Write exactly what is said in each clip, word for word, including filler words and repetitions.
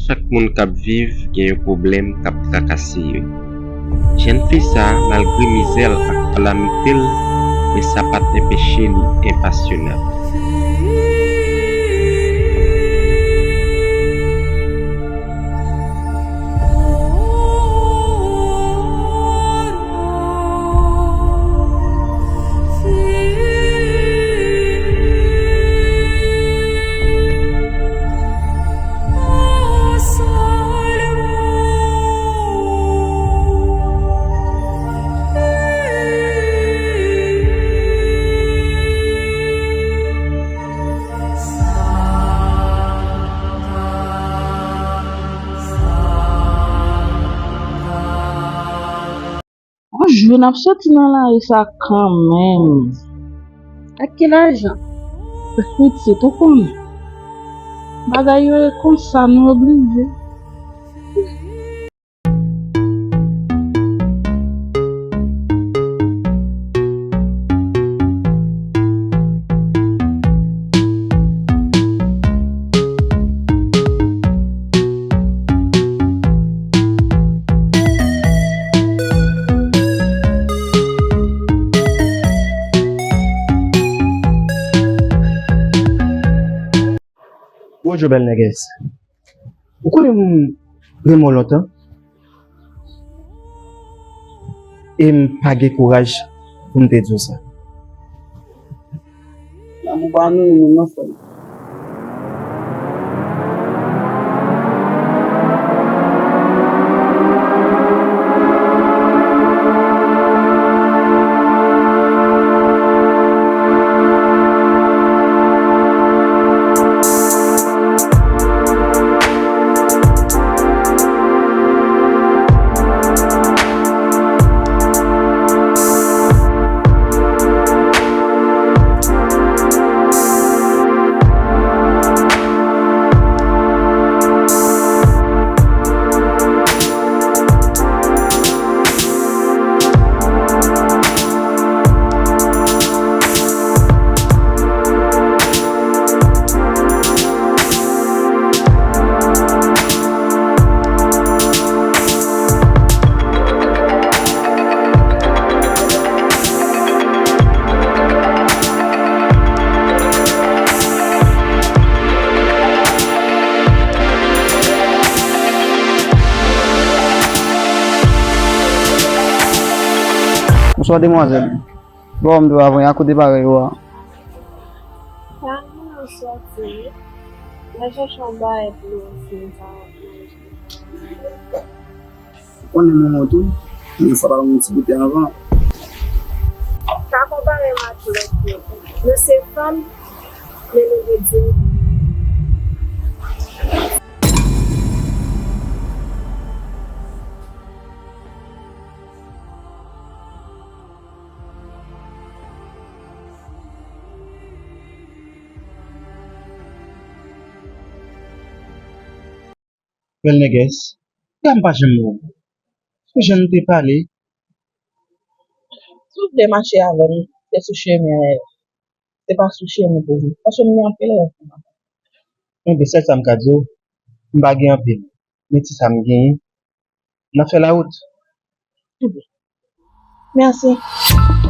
Chak moun k ap viv gen yon pwoblèm k ap trakase yo. Jèn fi sa a, malgre mizè l ak kalamite l, men sa pa t anpeche li enpasyonab. Yon jou n ap soti nan lari sa kanmenm. Ak ki lajan? Pitit, ou konnen. Bagay yo e konsa, nou oblije. Bonjou, bèl nègès. Ou konnen m renmen w lontan. E m pa gen kouraj pou m te di w sa. Lanmou pa nou, nou nan fè l. Bonswa, demwazèl. Bon, m dwe avè a kote parèy ou a. Sa nou soti, mwen chèche yon bagay pou yo fin sa manje. Ou konnen manman w tou, men fò ta yon ti goute anvan. Pa konpare m ak lòt yo. Nou se fanm, men nou gen diyite. Bèl nègès, kè m pa janm wè w. Sou jan n te pale. Si w vle mache avè m, se sou chemen an. Se pa sou chemen pou vin. Paske m gen anpil rèv pou m ap fè. Enben, sèl sa m ka di w, m pa gen anpil. Men ti sa m genyen, n ap fè lawout. Mèsi.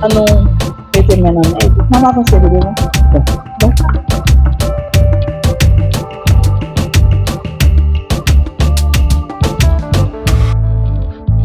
An nou mete men nan men. N ap avanse pou demen. Bon. Bon.